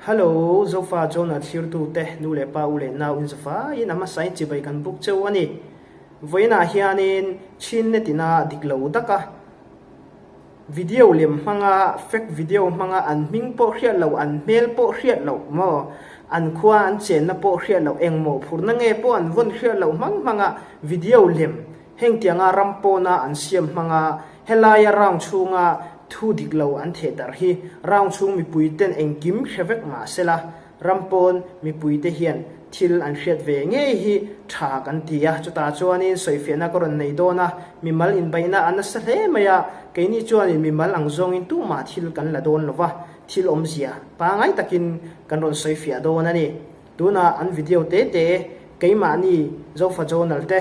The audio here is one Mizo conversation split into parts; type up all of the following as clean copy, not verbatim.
Hello, Zofa Jonah thlirtute, nu leh pa, u leh nau in zafaiin a hmasain chibai kan buk cheu a ni. Vawiinah hianin Chin netina dik lo daka video lem hmanga, fake video hmanga an hming pawh hriat loh, an hmel pawh hriat loh maw, an khua an chenna pawh hriat loh, engmaw phurna nge pawh an vawn hriat loh hmang hmanga video lem Hengtianga ram pawna an siam hmanga helaia round chhunga thu dik lo an theh darh hi round chhung mipuiten engkim hre vek mah sela, ram pawn mipuite hian thil an hriat ve ngei hi tha kan ti a. Chutah chuanin sawifiahna ka rawn nei dawn a, mimal inbeihna a nasa hle mai a, keini chuanin mimal ang zawngin tumah thil kan la dawn lova, thil awmzia pangngai takin kan rawn sawifiah dawn a ni. Tunah an video te te keimahni Zofa Journal te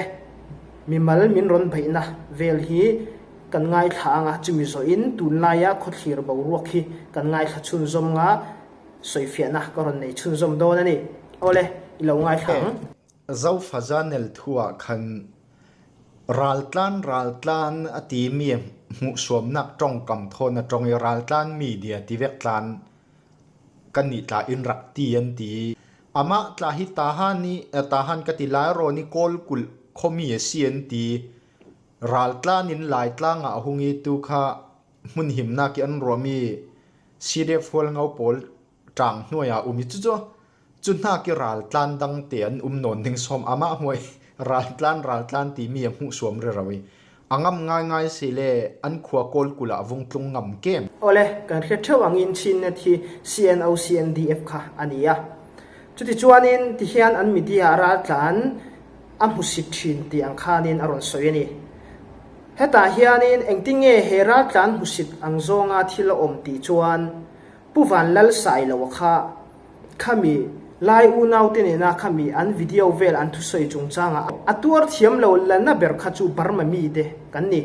mimal min rawn beihna vel hi kan ngaithla ang a, chumi zawhin tunlaia khawthlir boruak hi kan ngaithla chhunzawm nga sawifiahna ka rawn nei chhunzawm dawn a ni. Awle, i lo ngaithla ang. Zofa Journal thuah khan raltlan raltlan a ti mi hmuhsuamnak tawngkam thawn a tawng i raltlan media ti vek tlan Kan nih tla in rak ti an ti. Amah tla hi Tahan i Tahan ka ti lai rawn i Kawl kulh khomi a si an ti. Raltlan in Laitlang ah a hung i tu kha hmunhimnak i an ruahmi CDF Hualngo pawl ṭang hnuai ah a um i cucu cu hnak i raltlan dang te an um nawn ding sawm amah hmuai raltlan raltlan timi a hmuh suam rero i A ngam ngaingai si le an khua Kawl kulh ah vung tlung ngam kem. Awle, kan hriat theuh angin Chinnet hi CNO CNDF kha a ni a. Chutichuanin tihian an media raltlan a hmusit thin tih ang khanin a rawn sawi a ni. Hetah hianin engtinge he raltlan hmusit ang zawnga thil a awm tih chuan Pu Vanlalsailoa kha Khami lai unaute nena khami an video vel an thusawi chungchangah a tuar thiam lo lana ber kha chu Burma mite kan ni.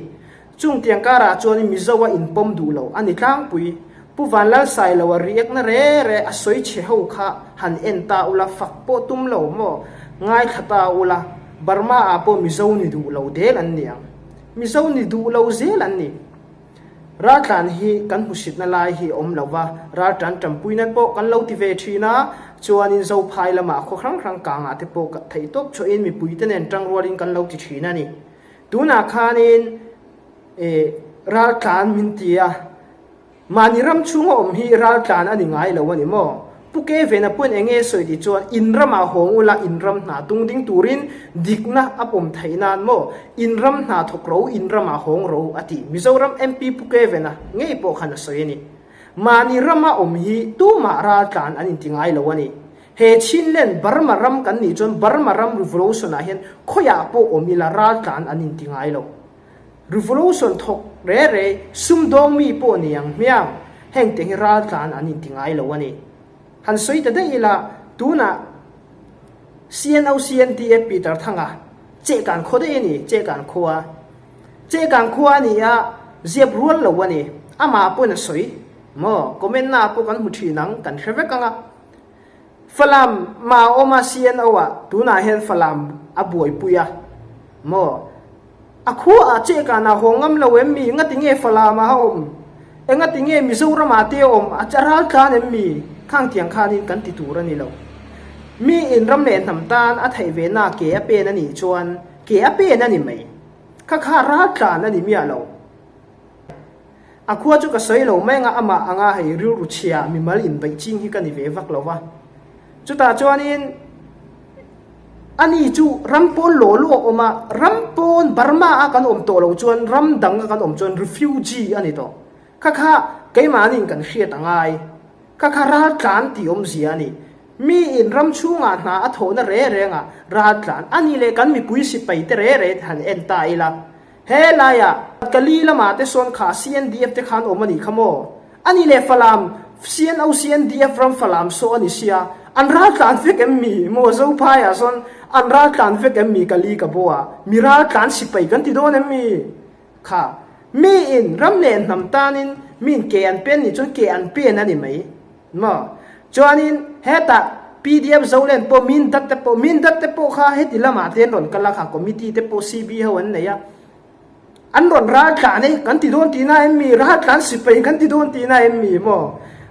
Chung tiang karah chuan Mizo a inpawm duh lo a ni tlangpui. Pu Vanlalsailoa react na re re a sawi chhe ho kha han en ta ula fak pawh tum lo maw ngaithla ta ula Burma ah pawh Mizo ni duh lo del an ni ang. Mizo ni duh lo zel an ni. Raltlan hi kan hmuhsitna lai hi a awm lo va, raltlan tanpuina pawh kan lo ti ve thin a, chuanin Zophai lamah khaw hrang hrang kangah te pawh theih tawp chhuahin mipuite nen tangrualin kan lo ti thin a ni. Tunah khanin eh raltlan min ti a, mahni ram chhunga awm hi raltlan a ni ngai lo a ni maw? Pu Kevin-a pawn eng nge sawi tih chuan in ramah hawng ula in ram hna tung ding turin dikna a pawm theih nan maw in ram hna thawk ro in ramah hawng ro a ti. Mizoram MP Pu Kevin-a ngei pawh khan a sawi a ni. Mahni rama awm hi tumah raltlan an inti ngai lo a ni. He Chinland Burma ram kan nih chuan Burma ram revolution ah hian khawiah pawh awm ila raltlan an inti ngai lo. Revolution thawk re re sumdawng mi pawh ni ang hmiang, heng te hi raltlan an inti ngai lo a ni. Han sawi ta daih ila, tunah CNO CNDF Peter Thanga chehkan khaw daih a ni, chehkan khua. Chehkan khua a ni a, ziap rual lo a ni. Amah pawhin a sawi maw? Comment na pawh kan hmu thin ang, kan hre vek ang a. Falam mah a awm a CNO ah, tunah hian Falam a buaipui a maw? A khua ah che kan a haw ngam lo em mi? Ngati nge Falam ah a awm? Engati nge Mizoram ah te a awm? A ral tlan em mi? Khang tiang khanin kan ti tur a ni lo. Mi in ram leh hnam tan a theih ve na ke a pen a nih chuan ke a pen a ni mai. Kha kha ral tlan a ni miah lo. A khua chu ka sawi lo mai anga amah anga hei rilru chhia mimal inbeih ching hi ka ni ve vak lo va. Chutah chuanin ani chu ram pawn law law a awm a, ram pawn Burma a kan awm tawh lo chuan ram dang a kan awm chuan refugee a ni tawh. Kha kha keimahniin kan hriat a ngai. Kha kha raltlan tih awmzia a ni. Mi in ram chhungah hna a thawhna re reng a raltlan a ni leh kan mipui sipai te re re han en ta ila. He laiah Kali lamah te sawn kha CNDF te khan awm a nih kha maw? A nih leh Falam CNO CNDF ram Falam saw a ni sia, an raltlan vek em mi maw? Zophaiah sawn an raltlan vek em mi Kali ka bo a, mi raltlan sipai kan ti dawn em mi? Kha mi in ram leh hnam tanin mi in ke an pen nih chuan ke an pen a ni mai. Maw? Chuanin hetah pdf Zoland pawh Mindat te pawh Mindat te pawh kha heti lamah te an rawn kal a kha committee te pawh CB ho an nei a an rawn ral tlan e kan ti dawn tihna em mi ral tlan sipai kan ti dawn tihna em mi maw?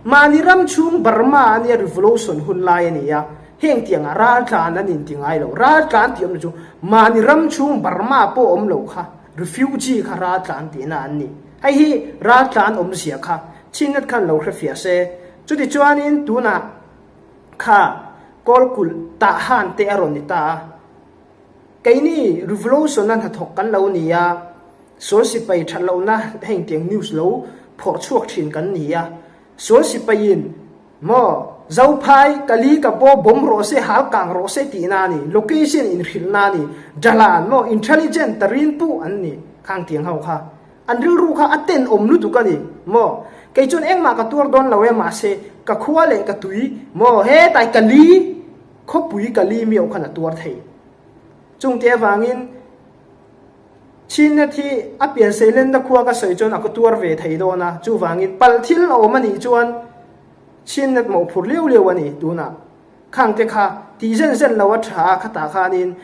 Mahni ram chhung Burma a nia revolution hun lai a ni a, heng tiangah raltlan an inti ngai lo. Raltlan tih awmna chu mahni ram chhung Burma pawh awm lo kha refugee kha raltlan tihna an ni. Hei hi raltlan awmzia kha Chinnet khan lo hrefiah se. Chutichuanin tunah kha Kawlkulh tah han te a rawn ni ta a. Keini revolution-a hnathawk kan lo ni a, sual sipai that lohna heng tiang news lo phawrh chhuak thin kan ni a. Sual sipaiin maw Zophai, Kali ka paw bawm rawh se, hal kang rawh se tihna a ni, location inhrilhna a ni, Jalan maw intelligent tarin puh an ni khang tiang ho kha. An rilru kha a tenawm lutuk a ni maw. Kei chuan engmah ka tuar dawn lo e mahse ka khua leh ka tui maw hetai Kali Khawpui ka li miau khan a tuar thei. Chungte avangin Chinnet hi a pian seilenna khua ka sawi chuan a ka tuar ve thei dawn a, chuvangin palh thil a awm a nih chuan Chinnet mawhphur liau liau a ni tunah. Khangte kha tih zen zen lo a tha a, khatah khanin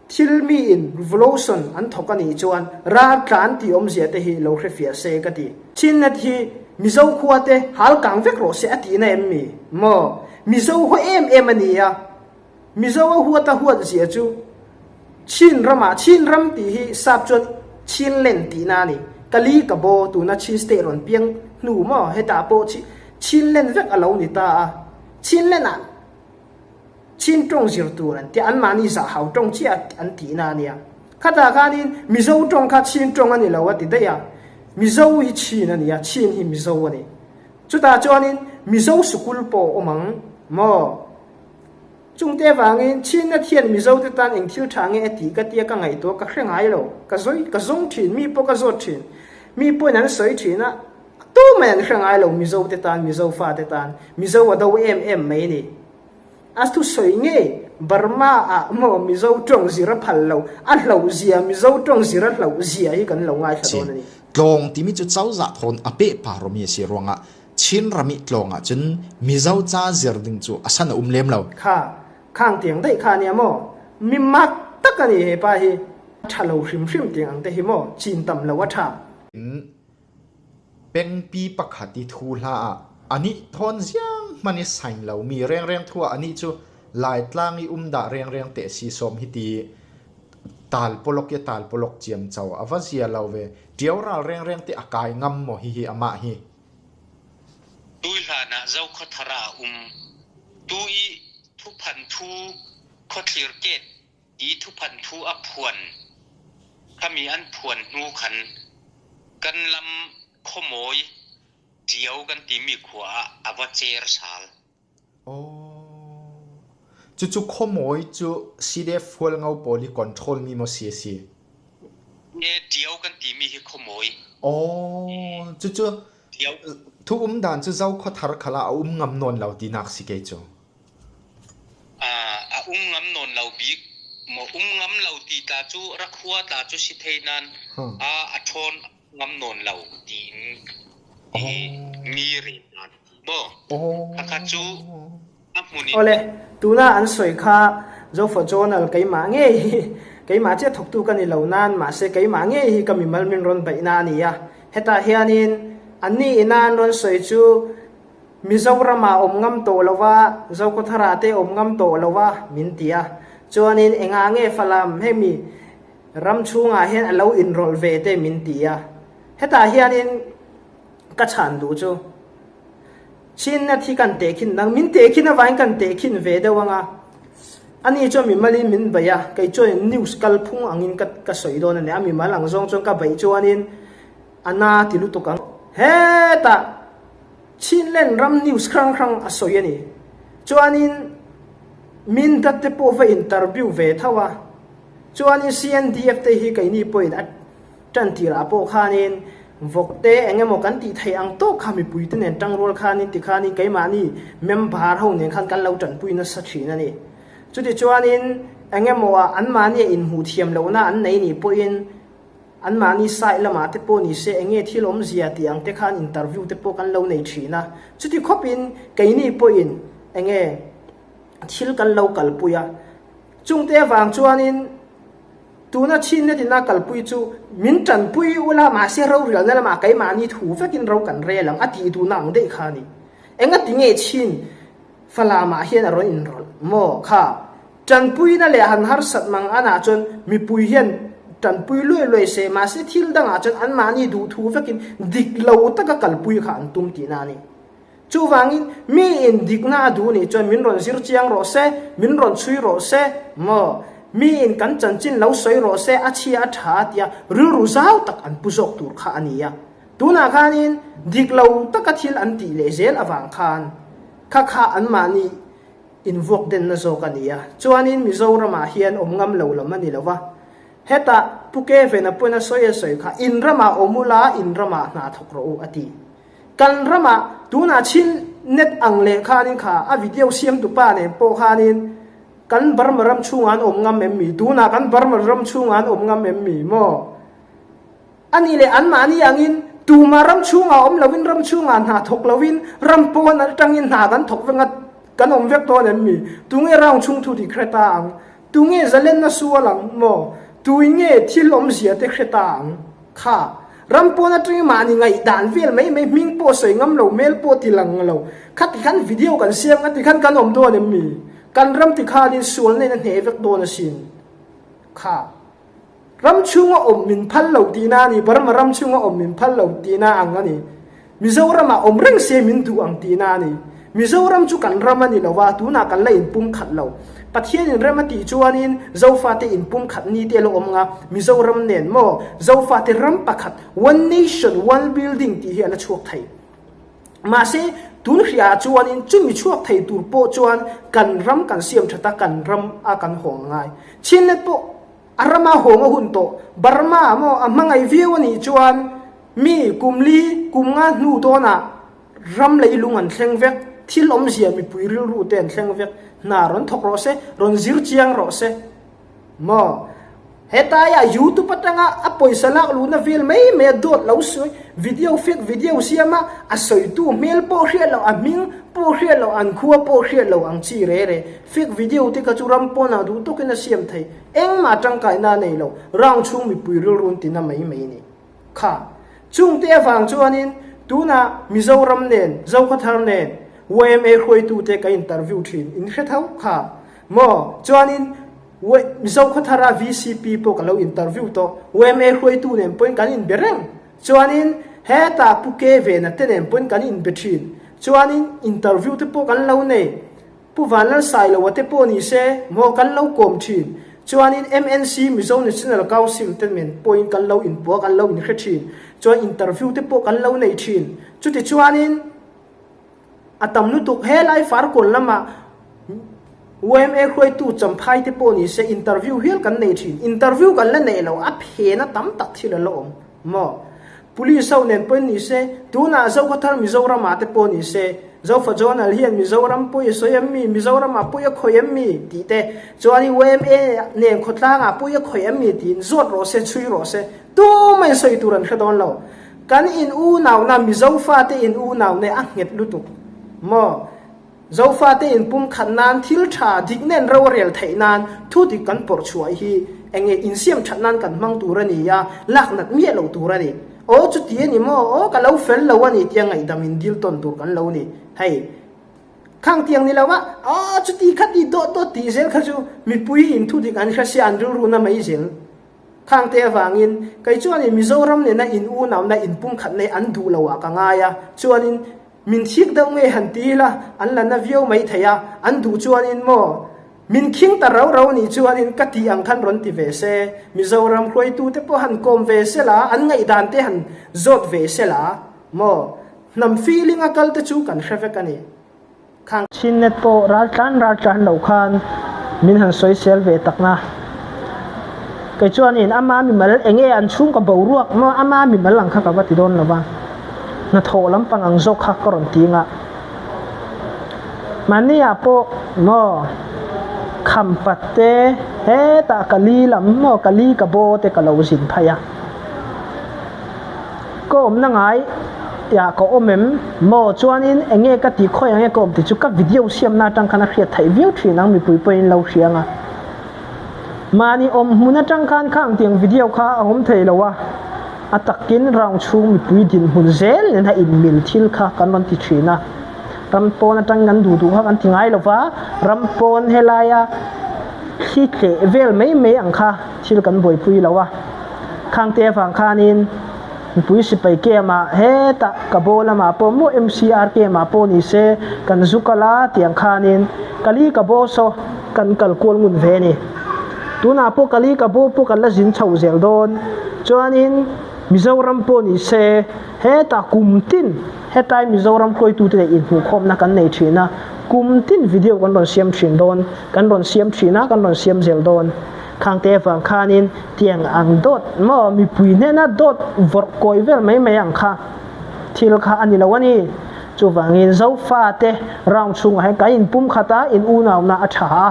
Thil miin revolution an thawk a nih chuan raltlan tih awmzia te hi lo hrefiah se ka ti. Chinnet hi Mizo khua te hal kang vek rawh se a tihna em mi? Maw? Mizo haw em em a ni a. Mizo a huat a huat zia chu Chin ramah Chin ram tih hi sap chuan Chinland tihna a ni. Kali ka baw tuna Chin state rawn piang hnu maw hetah pawh Chinland vek a lo ni ta a. Chinland ah Chin tawng zir tur an tia, anmahni zahhau tawng chiah an tihna a nia. Khatah khanin Mizo tawng kha Chin tawng a ni lo a ti daih a, Mizo hi Chin a ni a, Chin hi Mizo a ni. Chutah chuanin Mizo sukul pawh a awm ang maw? Chungte avangin Chinna thian Mizo te tan eng thil tha nge a tih ka tia ka ngaihtuah ka hre ngai lo, ka zawi ka zawng thin, mi pawh ka zawt thin, mi pawhin an sawi thin a, tumah an hre ngai lo Mizo te tan, Mizo fate tan, Mizo a do em em mai ni. A thusawi ngei Burma ah maw Mizo tawng zir a phal lo, a hlauh zia Mizo tawng zir a hlauh zia hi kan lo ngaithla dawn a ni. Tlawng timi cu cozah thawn a pehpar awmi a si ruangah Chin ram i tlawng ahcun Mizo ca zir ding cu a san a um lem lo. Kha khang tiang daih kha ania maw? Mi mak tak a ni he pa hi. A tha lo hrim hrim tiang ang te hi maw chin tam lo a tha. Pengpi pakhat i thu hla ah anih thawn ziang hmanh i sain lomi rengreng thu ah anih cu Laitlang i um dah rengreng teh si sawm hi ti talpawlok i talpawlok ciamco a va zia lo ve. Ṭio ral rengreng te a kai ngam maw hihi amah hi? Tuihlan ah Zokhawthar ah a um. Tu i thuphan thu khuathlir ket i thuphan thu a phuan khami an phuan hnu khan kan lam khuamawi Ṭio kan timi khua ah a va cer sal. Oh. Cucu khuamawi cu CDF Hualngo pawl i control mi maw si a si? E Ṭio kan timi hi khuamawi. Oh, cucu thu um dan cu Zokhawthar khal ah a um ngam nawn lo tinak si kei cu. A um ngam nawn lo bik maw um ngam lo ti tla cu rakhua tla cu si thei nan a a ṭhawn ngam nawn lo tiin mi rin nan maw khakha cu a hmun in Ole tuna an sawi kha Zofa Journal keimah ngei hi keimah chiah thawktu ka ni lo nan mahse keimah ngei hi ka mimal min rawn beihna a ni a hetah hianin anni ina an rawn sawi chu Mizoram ah awm ngam tawh lo a, Zokhawthar ah te awm ngam tawh lo a, min ti a. Chuanin engah nge Falam hemi ram chhungah hian a lo inrawlh ve te min ti a. Hetah hianin ka chhan duh chu Chinna thi kan tehkhin dang, min tehkhin avangin kan tehkhin ve deuh anga. Ani chuan mimalin min beih a, kei chuanin news kalphung angin ka ka sawi dawn a ni a, mimal ang zawng chuan ka beih chuanin a na ti lutuk ang. Hetah. Chinland ram news hrang hrang a sawi a ni. Chuanin Mindat te pawh va interview ve tho a. Chuanin CNDF te hi keini pawhin a tan tirah pawh khanin vawk te eng emaw kan tih theih ang tawk kha mipui te nen tangrual khanin tikhanin keimahni member ho nen khan kan lo tanpui nasa thin a ni. Chutichuanin eng emaw ah anmahni a inhmuh thiam lohna an nei nih pawhin Anmahni side lamah te pawh ni se enge thil awmzia tih ang te khan interview te pawh kan lo nei thin a, chuti khawpin keini pawhin enge thil kan lo kalpui a, chungte avang chuanin tuna chhinna tina kalpui chu min tanpui ula mahse rorelna lamah keimahni thu vekin ro kan rel ang a tih duhna ang daih kha a ni. Engati nge Chin Falamah hian a rawn inrawlh maw kha? Tanpuina leh han harsat mang anah chuan mipui hian tanpui luai luai se, mahse thil dangah chuan anmahni duhthu vekin dik lo taka kalpui kha an tum tihna a ni. Chuvangin miin dikna a duh nih chuan min rawn zir chiang rawh se, min rawn chhui rawh se maw? Miin kan chanchin lo sawi rawh se, a chhia a tha a tia rilru zau tak an pu zawk tur kha a ni a. Tunah khanin dik lo taka thil an tih leh zel avang khan kha kha anmahni invuak denna zawk a ni a. Chuanin Mizoramah hian awm ngam lo lam a ni lo va. Hetah Pu Kevin-a pawn a sawi a sawi kha, In ramah awm ula, in ramah hna thawk rawh u a ti. Kan ramah tunah chin net ang leh khanin kha a video siamtupa nen pawh khanin kan Burma ram chhungah an awm ngam em mi? Tunah kan Burma ram chhungah an awm ngam em mi maw? A nih leh anmahni angin tumah ram chhungah awm loin ram chhungah hna thawk loin ram pawn atangin hna kan thawk vek a, kan awm vek dawn em mi? Tunge round chhung thu dik hre ta ang? Tunge zalenna sual ang maw? Tuin nge thil awmzia te hre ta ang? Kha, ram pawn atangin mahni ngaihdan vel mai mai hming pawh sawi ngam lo, hmel pawh ti lang lo, khati khan video kan siam nga ti khan kan awm dawn em mi? Kan ram ti khanin sualna in a hneh vek dawn asin. Kha. Ram chhunga awm min phal lo tihna a ni, Burma ram chhunga awm min phal lo tihna ang a ni. Mizoramah awm reng se min duh ang tihna a ni. Mizoram chu kan ram a ni lo va, tunah kan la inpum khat lo. Pathianin rem a tih chuanin Zofate inpum khat ni te a lo awm nga, Mizoram nen maw, Zofate ram pakhat, one nation, one building tih hi a la chhuak thei. Mahse, tun hriaah chuanin chumi chhuak thei tur pawh chuan kan ram kan siam that a, kan ram a kan haw ngai. Chinlet pawh A rama hawng a hun tawh. Burma maw a hmangaih viau a nih chuan mi kum li kum nga hnu dawnah ram lei lung an thleng vek, thil awmzia mipui rilru te an thleng vek, hna rawn thawk rawh se, rawn zir chiang rawh se maw. Hetaia youtube atanga a pawisa lak luhna vel mai mai a dawt lo sawi, video fake video siama a sawitu hmel pawh hriat loh, a hming pawh hriat loh, an khua pawh hriat loh ang chi re re. Fake video te kha chu ram pawnah duh tawkin a siam thei. Engmah tangkaina a nei lo, round chhung mipui rilru an tina mai mai ni. Kha. Chungte avang chuanin tunah Mizoram nen, Zokhawthar nen yma hruaitute ka interview thin, in hre tho kha maw? Chuanin Zokhawthara vcp pawh ka lo interview tawh, yma hruaitu nen pawhin kan inbe reng. Chuanin hetah Pu Kevena te nen pawhin kan inbe thin. Chuanin interview te pawh kan lo nei. Pu Vanlalsailoa te pawh ni se maw kan lo kawm thin. Chuanin MNC, Mizo National Council, te men pawhin kan lo inpua kan lo inhre thin. Chuan interview te pawh kan lo nei thin. Chuti chuanin a tam lutuk helai Farkawn lama yma hruaitu Champhai te pawh ni se interview hial kan nei thin. Interview kan la neih lo a phena tam tak thil a la awm maw. Police ho nen pawhin ni se, tunah Zokhawthar Mizoramah te pawh ni se, Zofa Journal hian Mizoram pawi a sawi em mi, Mizoramah pawi a khawih em mi tih te, chuan yma nen khawtlangah pawi a khawih em mi tiin zawt rawh se, chhui rawh se, tumah in sawi tur an hre dawn lo. Kan in unauna, Mizo fate in unauna a nghet lutuk maw? Zofate inpumkhat nan thil tha dik nen ro a rel theih nan thu dik kan pawrh chhuah hi enge insiam that nan kan hmang tur a ni a, lak nat miah loh tur a ni. Aw chuti a ni maw? Aw ka lo fel lo a ni tia ngaihdam in dil tawn tur kan lo ni. Hei khang tiang ni lo a, aw chuti kha ti dawt dawt tih zel kha chu mipui in thu dik an hre sia an rilru na mai zel. Khang te avangin kei chuanin Mizoram nena in unauna inpumkhat nei an duh lo ah ka ngai a, chuanin Min thik deuh nge han ti ila, an la na viau mai thei a, an duh chuanin maw? Min khing ta rau rau nih chuanin ka tih ang khan rawn ti ve se, Mizoram hruaitute pawh han kawm ve se la, an ngaihdan te han zawt ve se la, maw? Hnam feeling a kal te chu kan hre vek a ni. Khang. Chinnet pawh raltlan raltlan lo khan min han sawisel ve takna. Kei chuanin ama mimal enge an chhungkaw boruak maw ama mimal ang kha ka va ti dawn lo va. Hnathawh lampang ang zawk kha ka rawn ti ngah. Mahniah pawh maw khampat te hetah ka li lam maw ka li ka baw te ka lo zin phei a. Ka awmna ngai ah ka awm em maw chuanin enge ka tih khawi ang nge ka awm tih chu ka video siamna atang khan a hriat theih viau thin ang mipui pawhin lo hria ang a. Mahni awm hmun atang khan khang tiang video kha a awm thei lo a, a takin round chhung mipui dinhmun zel nen a inmil thil kha kan rawn ti thin a. Ram pawn atangin kan duh duh kha kan ti ngai lo va, ram pawn helaia thli tleh vel mai mai ang kha thil kan buaipui lo a. Khangte avang khanin mipui sipai camp ah hetah Kabo lamah pawh maw MCR camp ah pawh ni se kan zu kal a tiang khanin Kali Kabo saw kan kal kual ngun ve a ni. Tunah pawh Kali Kabo pawh kan la zin chho zel dawn chuanin Mizoram pawh ni se hetah kum tin Hetlai Mizoram hruaitute leh inhmuhkhawmna kan nei thin a, kum tin video kan rawn siam thin dawn, kan rawn siam thin a, kan rawn siam zel dawn. Khangte avang khanin tiang ang dawt maw mipui hnena dawt vawrh kawi vel mai mai ang kha thil kha a ni lo a ni. Chuvangin Zofate round chhungah hian kan inpum khat a, in unauna a tha a,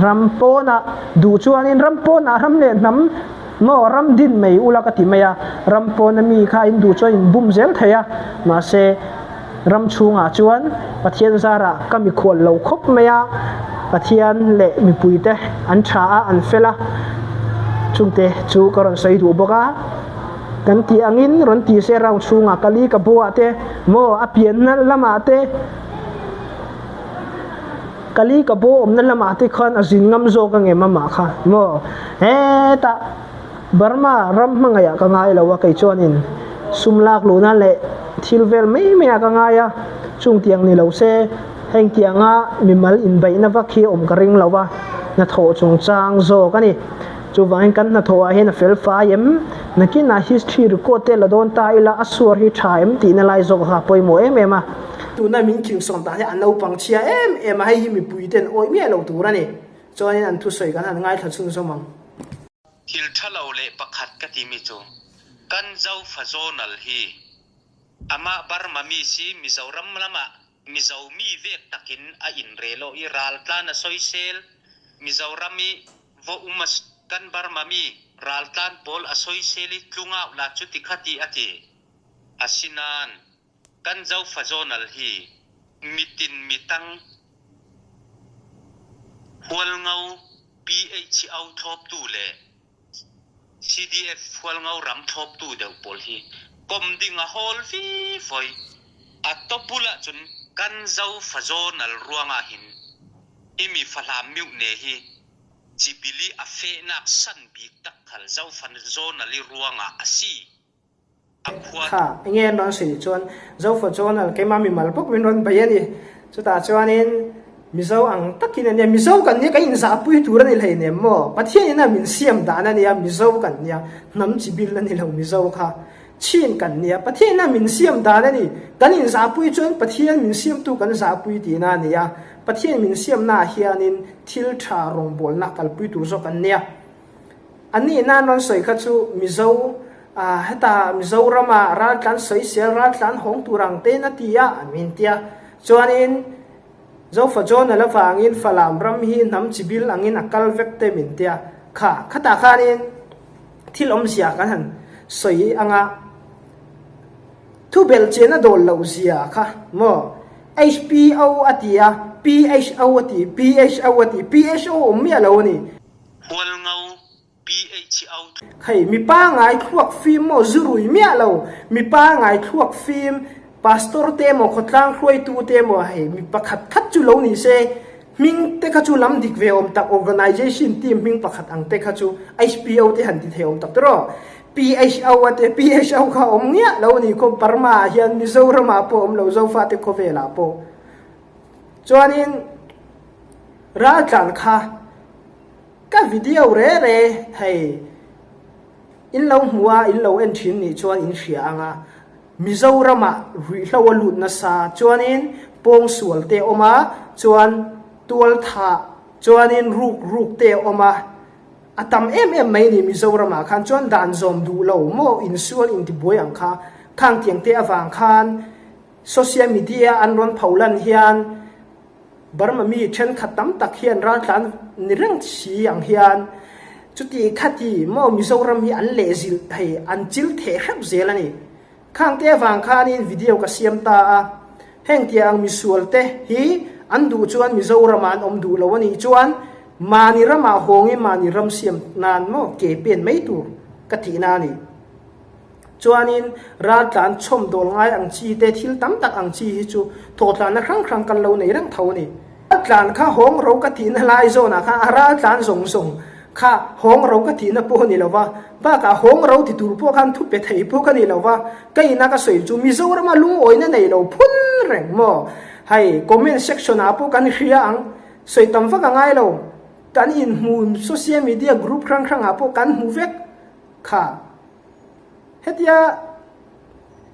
ram pawnah duh chuanin ram pawnah ram leh hnam, Maw ram din mai ula ka ti mai a, ram pawna mi kha in duh chuan in bum zel thei a, mahse ram chhungah chuan Pathian zarah ka mikhual lo khawp mai a, Pathian leh mipuite an tha a, an fel a, chungte chu ka rawn sawi duh bawk a, kan tih angin rawn ti se round chhungah ka li ka buah te, maw a pianna lamah te, Kali ka bo awmna lamah te khan a zin ngam zawk angem amah kha maw? Hetah Burma ram hmangaihah ka ngai lo a kei chuanin sum lak luhna leh thil vel mai maiah ka ngai a, chung tiang ni lo se heng tianga mimal inbeihna vak hi awm ka ring lo a, hnathawh chungchang zawk a ni. Chuvangin kan hnathawhah hian a fel fai em? Nakinah history record te la dawn ta ila a suar hi tha em tihna lai zawk kha a pawimawh em em a. Tuna min khingsawn dan hi a naupang chhia em em a, hei hi mipui ten awih miah lo tur a ni. Chuanin an thusawi kan han ngaithla chhunzawm ang. Thil tha lo leh pakhat ka timi chu kan Zofa Zonal hi amah Burma mi si Mizoram lamah Mizo mi vek takin a inrel aw i raltlan a sawisel Mizoram i va um a kan Burma mi raltlan pawl a sawisel i tlungau la chuti khati a ti. Asinain kan Zofa Zonal hi mitin mitang Hualngo PHO thlawptu le CDF Hualngo ram thlawptu deuh pawl hi kom ding a hawl fifoi. A tobul ahcun kan Zofa Zonal ruangah hin imi Falam mihne hi cibili a fehnak san bik tak khal Zofa Zonal i ruangah a si. Kha, enge an rawn sawi chuan Zofa Journal keimah mimal bawk min rawn bei a ni. Chutah chuanin Mizo ang takin a nia, Mizo kan nia kan inzahpui tur a ni hleinem maw? Pathian ina min siam dan a nia, Mizo kan nia, hnam chi bil a ni lo Mizo kha. Chin kan nia, Pathian ina min siam dan a ni. Kan inzahpui chuan Pathian min siamtu kan zahpui tihna a ni a. Pathian min siamnaah hianin thil tha rawngbawlna kalpui tur zawk an nia. A nihna an rawn sawi kha chu Mizo ah heta Mizorama raltlan sawisel raltlan hawng tur ang tein a ti a an min tia. Chuanin Zofa Journal avangin Falam ram hi hnam chibil angin a kal vek te min tia. Kha khatah khanin thil awmzia kan han sawi anga thubelh chian a dawl loh zia kha maw HPO a ti a, PHO a ti, PHO a ti, PHO awm miah lo a ni. Hualngo PHO. Hei mi pangai thluak fim maw zu rui miah lo, mi pangai thluak fim pastor te emaw khawtlang hruaitu te emaw hei mi pakhat khat chu lo ni se, hming te kha chu lam dik ve awm tak organization team hming pakhat ang te kha chu HPO te han ti thei awm tak tawh PHO a te PHO kha awm ngiah lo ni khaw Burma ah hian Mizoram ah pawh awm lo Zofate khawvel ah pawh chuanin raltlan kha Ka video re re hei in lo hmu a, in lo en thin nih chuan in hria ang a, Mizoramah ruihhlo a lut nasa chuanin pawngsual te a awm a, chuan tualthah chuanin ruk ruk te a awm a, a tam em em mai ni Mizoramah khan chuan dan zawm duh lo maw insual intibuai ang kha khang tiang te avang khan social media an rawn pholan hian Burma mi thenkhat tam tak hian raltlan ni reng si ang hian chuti khati maw Mizoram hi an lehzilh thei, an chil theh hrep zel a ni. Khangte avang khanin video ka siam ta a, heng tia ang misual te hi an duh chuan Mizoramah an awm duh lo a nih chuan mahni ramah hawngin mahni ram siam nan maw ke pen mai tur ka tihna a ni. Chuanin raltlan chhawmdawl ngai ang chi te thil tam tak ang chi hi chu thawhtlanna hrang hrang kan lo nei reng tho a ni. Raltlan kha hawng ro ka tihna lai zawnah khan a raltlan zawng zawng kha hawng ro ka tihna pawh a ni lo va, bakah hawng ro ti tur pawh khan thu pe thei pawh ka ni lo va, ka ina ka sawi chu Mizorama lungawina nei lo phun reng maw? Hei comment section ah pawh kan hria ang, sawi tam vak a ngai lo, kan inhmu social media group hrang hrang ah pawh kan hmu vek kha. Hetia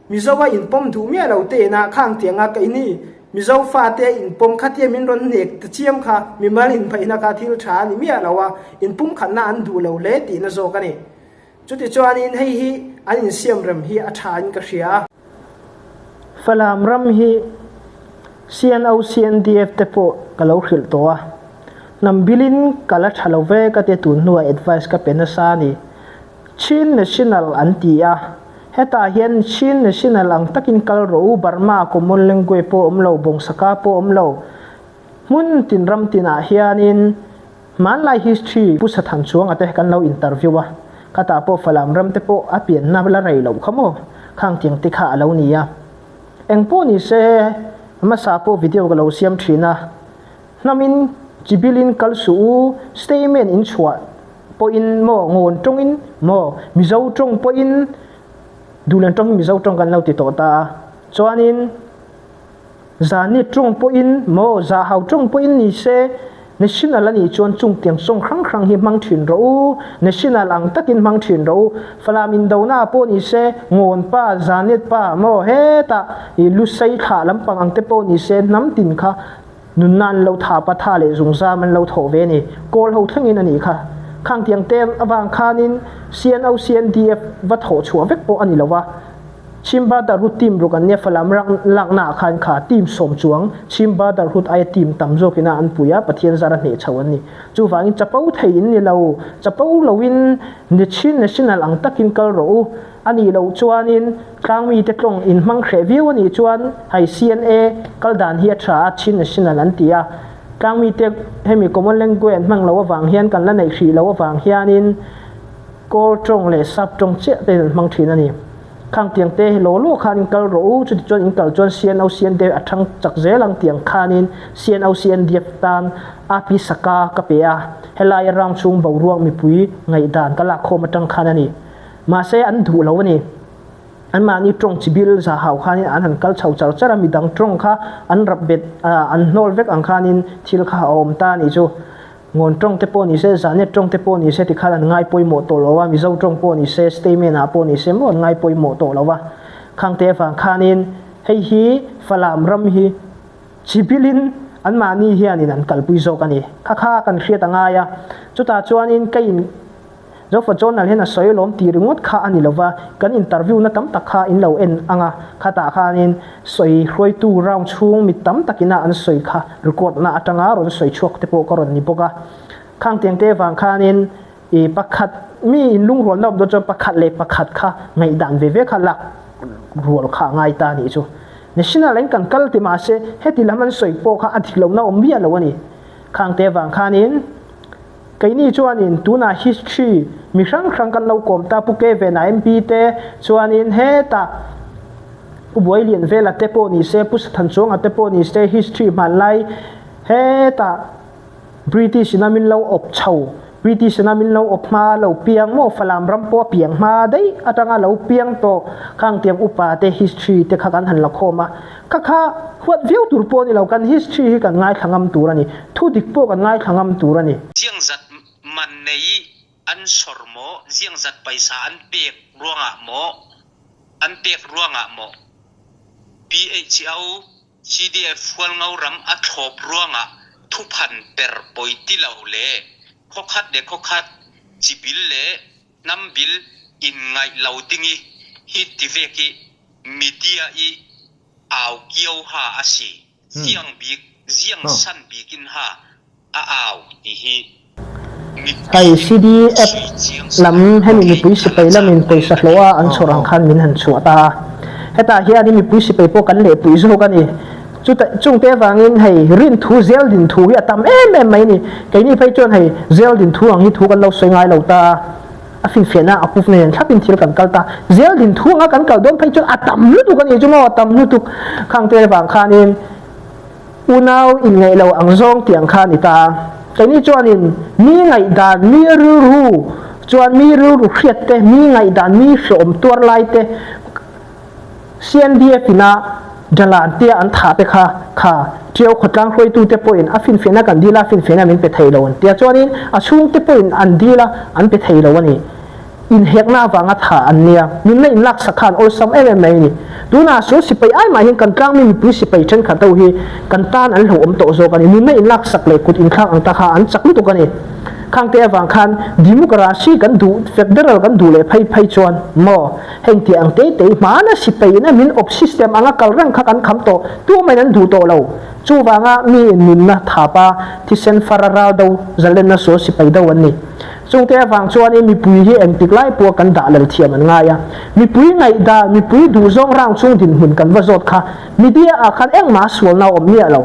Mizoa inpawm duh miah lo te inah khang tianga keini Mizo fate inpawm khatia min rawn hnek ta chiam kha mimal inphaihna kha thil tha a ni miah lo a, inpumkhatna an duh lo hle tihna zawk a ni. Chutichuanin hei hi an insiamrem hi a tha in ka hria a. Falam ram hi CNO CNDF te pawh ka lo hrilh tawh a, hnam bilin ka la tha lo ve ka tia tun hnuah advice ka pe nasa a ni. Chin National an ti a, hetah hian Chin National ang takin kal rawh u, Burma common language pawh awm lo, Bawngsaka pawh awm lo, hmun tin ram tinah hianin hmanlai history Pu Sathan Chuanga te kan lo interview a, khatah pawh Falam ram te pawh a pianna la rei loh kha maw, khang tiang te kha a lo ni a. Engpawh ni se, hmasa pawh video ka lo siam thin a, hnamin chibilin kal suh u, statement in chhuah pawhin maw ngawn tawngin maw Mizo tawng pawhin Duhlian tawng hi Mizo tawng kan lo ti tawh ta a, chuanin Zani tawng pawhin maw Zahau tawng pawhin ni se National a nih chuan chung tiang sawng hrang hrang hi hmang thin rawh u, National ang takin hmang thin rawh u, Falam indona pawh ni se Ngawn pa, Zanet pa maw hetah i Lusei thlah lampang ang te pawh ni se hnam tin kha Nunna an lo tha pa tha leh zungzam an lo thawh ve a ni. Kawl ho thlengin a nih kha. Khang tiang te avang khanin CNO CNDF va thawh chhuah vek pawh a ni lo va. Chhimba Darhut team ruk an nia Falam lakna ah khan kha team sawm chuang Chhimba Darhut aia team tam zawkin a an pui a, Pathian zara hneh chho an ni. Chuvangin chapo thei in ni lo, chapo loin Chin National ang takin kal rawh u. A nih loh chuanin tlangmite tlawng in hmang hreh viau a nih chuan hei CNA kal dan hi a tha a, Chin National an ti a. Tlangmite hemi common language an hmang loh avang hian kan la neih hrih loh avang hianin Kawl tawng leh Sap tawng chiah te in an hmang thin a ni. Khang tiang te hi law law khan in kal rawh u, chuti chuan in kal chuan CNO CNDF a thang chak zel ang tiang khanin CNO CNDF tan AP Saka ka pe a, helaia round chhung boruak mipui ngaihdan ka lakkhawm atang khan a ni. Mahse an duh lo a ni. Anmahni tawng chi bil za hau khanin an han kal chho char char a, midang tawng kha an rap bet an hnawl vek ang khanin thil kha a awm ta a nih chu. Ngawn tawng te pawh ni se, Zanet tawng te pawh ni se tikhan an ngai pawimawh tawh lo a, Mizo tawng pawh ni se, statement ah pawh ni se maw an ngai pawimawh tawh lo a. Khangte avang khanin hei hi Falam ram hi chi bilin anmahni hianin an kalpui zawk a ni. Kha kha kan hriat a ngai a, chutah chuanin ka in. Zofa Journal hian a sawi lawm tih ringawt kha a ni lova, kan interview na tam tak kha in lo en ang a, khatah khanin sawi hruaitu round chhung mi tam takina an sawi kha record na atanga rawn sawi chhuak te pawh ka rawn ni bawk a. Khang tiang te vang khanin i pakhat mi inlungrualna awm dawn chuan pakhat leh pakhat kha ngaihdan ve ve kha lak rual kha a ngai ta a nih chu. National in kan kal ti mahse heti lam an sawi pawh kha a dik lohna awm miah lo a ni. Khang te vang khanin. Keini chuanin tunah history mi hrang hrang kan lo kawm ta, Pu Kevin-a MP te chuanin hetah Pu Buailian Vela te pawh ni se, Pu Sathanchuanga te pawh ni se history hmanlai hetah British ina min lo awp chho, British ina min lo awp hma lo piang maw Falam ram pawh a piang hma daih atanga lo piang tawh khang tiang upa te history te kha kan han la khawm a. Kha kha huat viau tur pawh a ni lo, kan history hi kan ngaithla ngam tur a ni, thu dik pawh kan ngaithla ngam tur a ni. Ziang zat man nei an sawr maw, ziang zat paisa an pek ruangah maw, an pek ruangah maw, PHO, CDF Hualngo ram a thlawp ruangah thuphan per poi ti lo le khuakhat le khuakhat cibil le hnambil in ngaih lo ding i hi ti vek i media i au kio ha a si. Ziang bik, ziang san bik in ha a au ti hi Hei CDF lam hemi mipui sipai lamin pawisa hlawh a an chhawr ang khan min han chhuah ta a. Hetah hianin mipui sipai pawh kan lehpui zawk a ni. Chuta chungte avangin hei rin thu zel din thu hi a tam em em mai a ni. Keini phei chuan hei zel din thu ang hi thu kan lo sawi ngai lo ta a. A finfiahna a proof na nen thlapin thil kan kal ta. Zel din thu anga kan kal dawn phei chuan a tam lutuk a nih chu maw, a tam lutuk. Khang te vang khanin unau inngaih lo ang zawng tih ang kha a ni ta. Keini chuanin mi ngaihdan, mi rilru chuan mi rilru hriat te, mi ngaihdan, mi hreawm tuar lai te, CNDF ina Dalan tia an thah te kha kha Tiau khawtlang hruaitute pawhin a finfiahna kan dil a, finfiahna min pe thei lo an tia chuanin a chhungte pawhin an dil a, an pe thei lo a ni. Inhekna avanga thah an nia, nunna inlaksak kha an awlsam em em mai a ni. Tunah sual sipai ai mah hian kan tlangmi mipui sipai thenkhat ho hi kan tan an hlauhawm tawh zawk a ni. Nunna inlaksak leh kut inthlak ang ta kha an chak lutuk a ni. Khangte avang khan democracy kan duh, federal kan duh leh phei phei chuan maw? Heng tih ang te te hmana sipai in a min awp system anga kal reng kha kan kham tawh, tumahin an duh tawh lo. Chuvanga mi in nunna thapa thisen fara ral do zalenna sual sipai do an ni. Chungte avang chuanin mipui hi engtik lai pawha kan dah lel thiam an ngai a. Mipui ngaihdan, mipui duhzawng round chung dinhmun kan va zawt kha media ah khan engmah sualna a awm miah lo.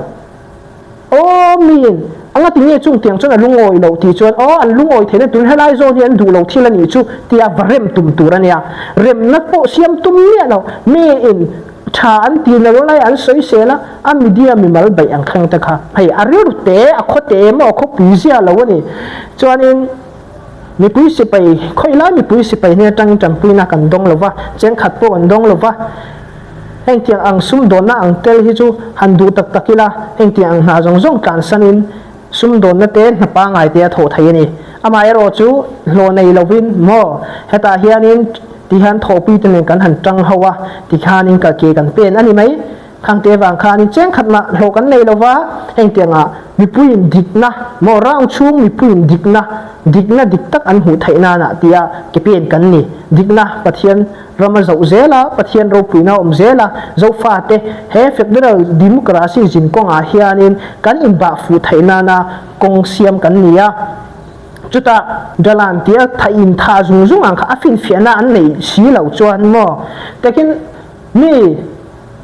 Aw miin a ngati nge chung tiang chuan a lungawi loh tih chuan aw an lungawi theihna tun helai zawn hi an duh lo thil a nih chu tia va rem tum tur a nia. Remna pawh siam tum miah lo. Miin tha an ti na lo lai an sawi sel a, a media mimal baih ang thleng te kha hei a rilru te a khaw te emaw a khawpui zia lo a ni. Chuanin mipui sipai khawi lai mipui sipai hnen atangin tanpuina kan dawng lo va, chengkhat pawh kan dawng lo va. Hengtiang ang sumdawnna ang tel hi chu han duh tak tak ila, hengtiang ang hna zawng zawng tlansanin sumdawnna te hna pangngai te a thawh thei a ni. Amaherawh chu hlawh nei lovin maw hetah hianin tihian thawhpui te nen kan han tang ho a, tikhanin ka ke kan pen a ni mai. Khangte vang khanin chengkhat mah hlawh kan nei lova, hengtiangah mipuiin dikna maw round chhung mipuiin dikna, dikna dik tak an hmuh theih nanah tia ke pen kan ni. Dikna Pathian Ram a zoh zel a, Pathian ropuina a awm zel a, Zofate he Federal Democracy zin kawngah hianin kan inbah fuh theih nana kawng siam kan ni a. Chutah Dalan tia tha intha zung zung ang kha a finfiahna an nei si lo chuan maw takin mi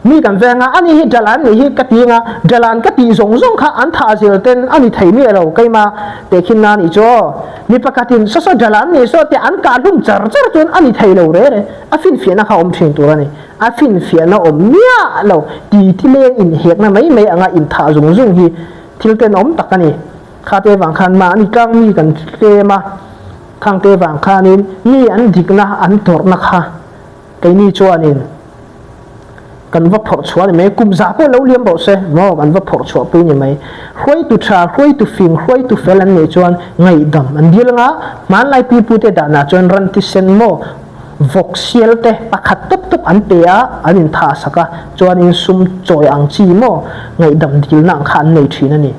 Mi kan veng a, ani hi Dalan nih hi ka ti anga, Dalan ka tih zawng zawng kha an thah zel ten a ni thei miah lo keima tehkhin na nih chu aw. Mi pakhatin saw saw Dalan nih saw teh an kah hlum char char chuan a ni thei lo re re. A finfiahna kha awm thin tur a ni. A finfiahna awm miah lo ti ti leng inhekna mai mai anga inthah zung zung hi thil tenawm tak a ni. Kha te vang khan mahni tlang mi kan tlem a, khang te vang khanin mi an dikna an tawrhna kha Keini chuanin kan va phawrh chhuah a ni mai, kum zah pawh lo liam rawh se maw kan va phawrh chhuah pui a ni mai. Hruaitu tha, hruaitu fing, hruaitu fel an neih chuan ngaihdam an dil anga, hmanlai pipute danah chuan ran tisen maw vawk sial te pakhat tawp tawp an pe a, an inthah sak a, chuanin sum chawi ang chi maw ngaihdam dilna ang kha an nei thin a ni.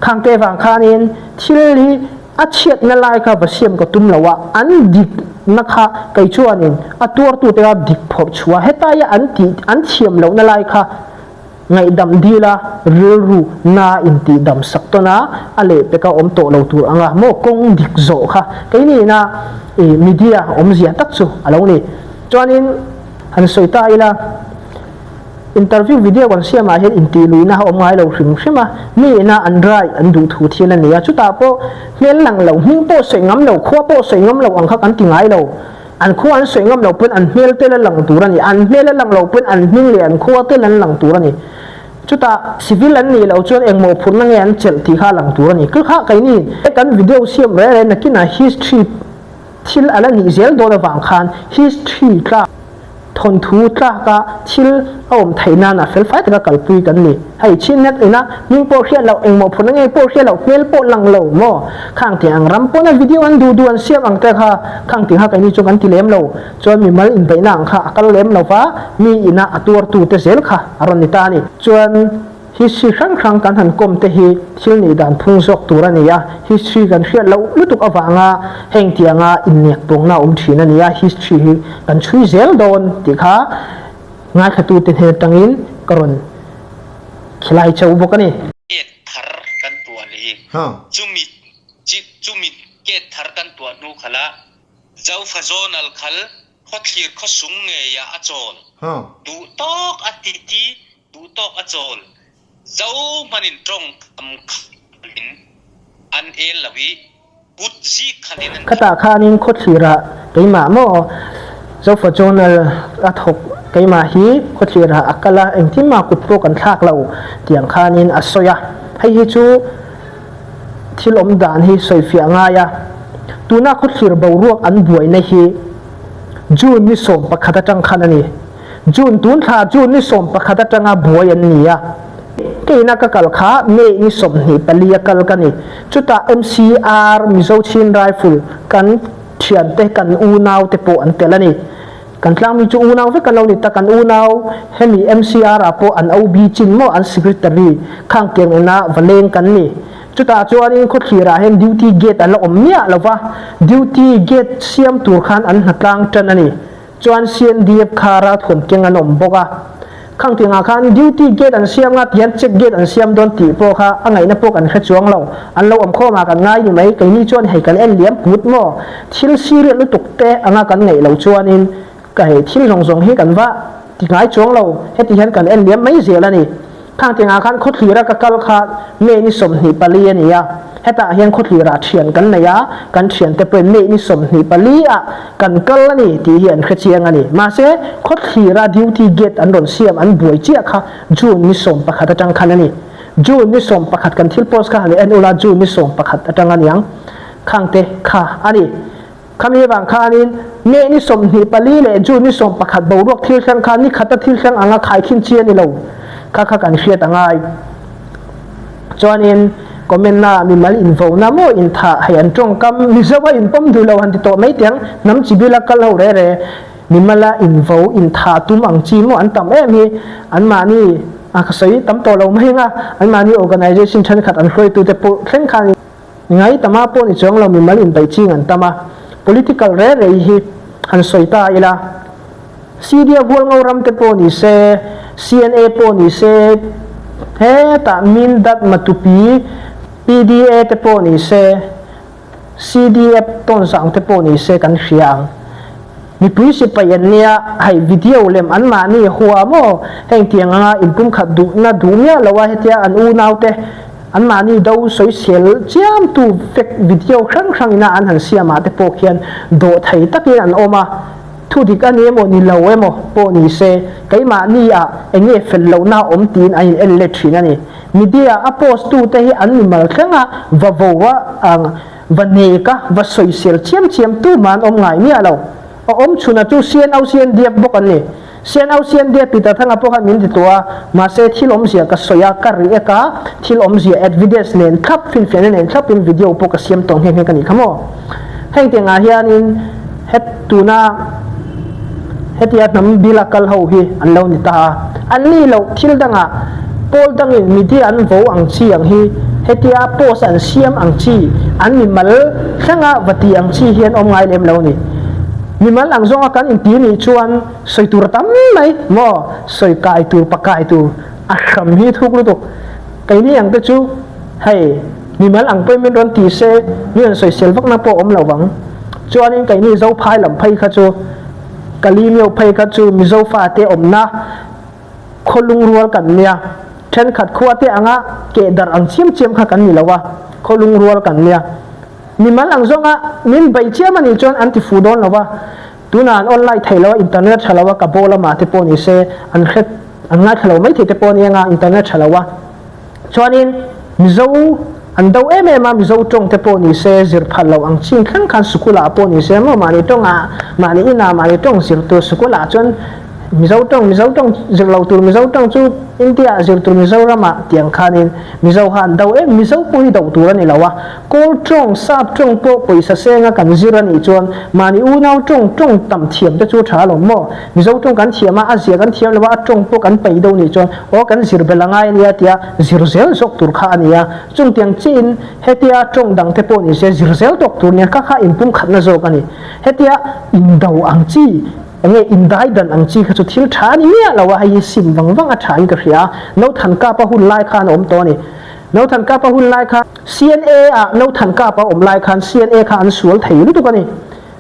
Khangte vang khanin thil hi A chhiatna lai kha va siam ka tum lo a, an dikna kha kei chuanin a tuartute kha dik phawrh chhuah a, hetaia an tih an thiam lohna lai kha ngaihdam dil a, rilru na intihdam sak tawn a, a lehpeka awm tawh lo tur anga maw kawng dik zawh kha keiniina ih media awmzia tak chu a lo ni. Chuanin han sawi ta ila. Interview video kan siamah hian intihluihna a awm ngai lo hrim hrim a, mi ina an rai an duh thu thil a ni a, chutah pawh hmel lang lo, hming pawh sawi ngam lo, khua pawh sawi ngam lo ang kha kan ti ngai lo. An khua an sawi ngam lo pawn an hmel tel a lang tur a ni, an hmel a lang lo pawn an hming leh an khua tel an lang tur a ni. Chutah civil an nih loh chuan engmaw phurhna nge an chelh tih kha a lang tur a ni. Kha kha keini kan video siam reng reng nakinah history thil a la nih zel dawn avang khan history tlak Thawnthu tlaka thil a awm theih nan a felfai taka kalpui kan ni. Hei chin net ina hming pawh hriat loh, engmaw phurna ngei pawh hriat loh, hmel pawh lang lo maw? Khang tih ang ram pawna video an duh duh an siam ang te kha khang tih kha keini chu kan ti lem lo. Chuan mimal inbeihna ang kha a kal lem lo va, mi ina a tuartu te zel kha a rawn ni ta a ni. Chuan. History hrang hrang kan han kawm te hi thil nih dan phung zawk tur a ni a, history kan hriat loh lutuk avanga heng tianga innek pawngna a awm thin a ni a, history hi kan chhui zel dawn tih kha ngaithlatute hnen atangin ka rawn khilai chauh bawk a ni. Gate thar kan tuah leh hi chumi chumi gate thar kan tuah hnu khala Zofa Zonal khal khawthlir khawsung ngeiah a chawl duh tawk a titi Duh tawk a chawl. Zo hmanin tawngkam khalin an el lo i. Kut zik khalin an Khatah khanin khawthlirah keimah maw Zofa Journal a thawk keimah hi khawthlirah a kal a, engtin mah kut pawh kan thlak lo tiang khanin a sawi a. Hei hi chu thil awm dan hi sawifiah ngai a. Tuna khawthlir boruak an buaina hi June ni 11 atang khan a ni. June tun thla June ni 11 atanga buai an ni a. Keina ka kal kha May ni 24 a kal ka ni. Chutah MCR, Mizo Chin Rifle, kan thiante kan unau te pawh an tel a ni. Kan tlangmi chu unau vek an lo ni ta, kan unau hemi MCR ah pawh an OB chin maw an secretary khang tiang ina va leng kan ni. Chutah chuanin khawthlir ah hian duty gate a la awm miah lo va, duty gate siam tur khan an hnatlang tan a ni. Chuan CNDF kha ralthuam keng an awm bawk a, khang tiangah khan duty gate an siam nga tihian check gate an siam dawn tih pawh kha a ngaihna pawh kan hre chuang lo, an lo awm khawm ah kan ngai ni mai, keini chuan hei kan en liam put maw, thil serious lutuk te anga kan ngaih lo chuanin ka hei thil zawng zawng hi kan va ti ngai chuang lo, heti hian kan en liam mai zel a ni. Khang tingah khan khawthlira ka kal kha May ni 24 a ni a, hetah hian khawthlirah thian kan nei a, kan thiante pawhin May ni 24 ah kan kal a ni tih hi an hre chiang a ni. Mahse, khawthlira duty gate an rawn siam an buai chiah kha June ni 11 atang khan a ni. June ni 11 kan thil post kha han en ula June ni 11 atang a niang khangte kha a ni. Khami avang khanin May ni 24 leh June ni 11 boruak thil thleng kha ni khata thil thleng anga khaikhin chi a ni lo kha kha kan hriat a ngai. Chuanin comment na mimal invo na maw inthah hei an tawngkam Mizo a inpawm duh lo han ti tawh mai teh ang hnam chi bila kal ho re re mimala invo inthah tum ang chi maw an tam em hi anmahni a ka sawi tam tawh lo mai anga anmahni organisation thenkhat an hruaitute pawh thleng khan Ngai tama pawh ni chuang lo mimal inbeih ching an tam a, political re rei hi han sawi ta ila, CDF Hualngo ram te pawh ni se, CNA pawh ni se, hetah Mindat Matupi, PDA te pawh ni se, CDF Tonzang te pawh ni se kan hria ang. Mipui sipai an nia, hei video lem anmahni hua maw heng tiang anga inpumkhat duhna duh miah lo a hetia an unaute Anmahni do sawisel chiamtu fake video hrang hrangina an han siamah te pawh khian dawh thei takin an awm a, thu dik a ni emaw ni lo emaw pawh ni se keimahni ah eng nge fel lohna a awm tiin an in en let thin a ni. Media a post tu te hi an mimal thleng a, va vo a ang, va nek a, va sawisel chiam chiam tu mah an awm ngai miah lo. A awm chhunah chu CNO CNDF bawk an ni. Sian au sian dia Peter Thanga pawh khan min ti tawh a, mahse thil awmzia ka sawi a, ka react a, thil awmzia evidence nen thlap, finfiahna nen thlapin video pawh ka siam tawh nghe nghe ka nih kha maw. Heng tiangah hianin het tuna hetia hnam bila kal ho hi an lo ni ta a, an ni loh thil dangah pawl dangin media an vo ang chi ang hi hetia post an siam ang chi, an mimal thlenga va ti ang chi hi an awm ngai lem lo a ni. Mimal ang zawnga kan inti nih chuan sawi tur a tam mai maw? Sawi kai tur, pa kai tur a hram hi thuk lutuk. Keini ang te chu hei mimal ang pawhin min rawn ti se mi rawn sawisel vakna pawh a awm lo vang. Chuanin keini Zophai lam phei kha chu Kalimio phei kha chu Mizo fate awmna khaw lungrual kan nia. Thenkhat khua te anga keh darh ang chiam chiam kha kan ni lo a, khaw lungrual kan nia. Mimal ang zawnga min bei chiam a nih chuan an ti fu dawn lo va, tunah an online thei lo a, internet tha lo a, ka bawl amah te pawh ni se an hre an ngaithla lo mai thei te pawh a ni anga internet tha lo a. Chuanin Mizo an do em em a, Mizo tawng te pawh ni se zir phal lo ang chin thleng khan sikulah pawh ni se maw mahni tawngah mahni inah mahni tawng zir tur sikulah chuan Mizo tawng Mizo tawng zir lo tur Mizo tawng chu India ah zir tur Mizoram ah tiang khanin Mizo kha an do em Mizo pawh hi do tur a ni lo a Kawl tawng Sap tawng pawh pawisa senga kan zir a nih chuan mahni unau tawng tawng tam thiam te chu tha alawm maw Mizo tawng kan thiam a a zia kan thiam lo a a tawng pawh kan peih do nih chuan aw kan zir belh a ngai a nia tia zir zel zawk tur kha a ni a chung tiang chiin hetia tawng dang te pawh ni se zir zel tawk tur nia kha kha inpumkhatna zawk a ni hetia indo ang chi Enge indai dan ang chi kha chu thil tha a ni miah lo a, hei hi sim vang vang a tha in ka hria a, Nothan Kapa hun lai khan a awm tawh a ni. Nothan Kapa hun lai kha CNA ah Nothan Kapa awm lai khan CNA kha an sual thei lutuk a ni.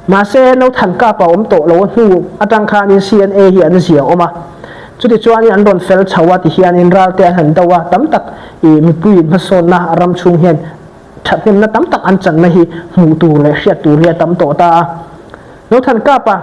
Mahse Nothan Kapa awm tawh lo a hnu atang khanin CNA hi an zia awm a, chutichuanin an rawn fel chho a tihianin ral te an han do a, tam tak ih mipui in hmasawnna a ram chhung hian. Thathnemna tam tak an channa hi hmuh tur leh hriat tur hi a tam tawh ta a. Zothankapa,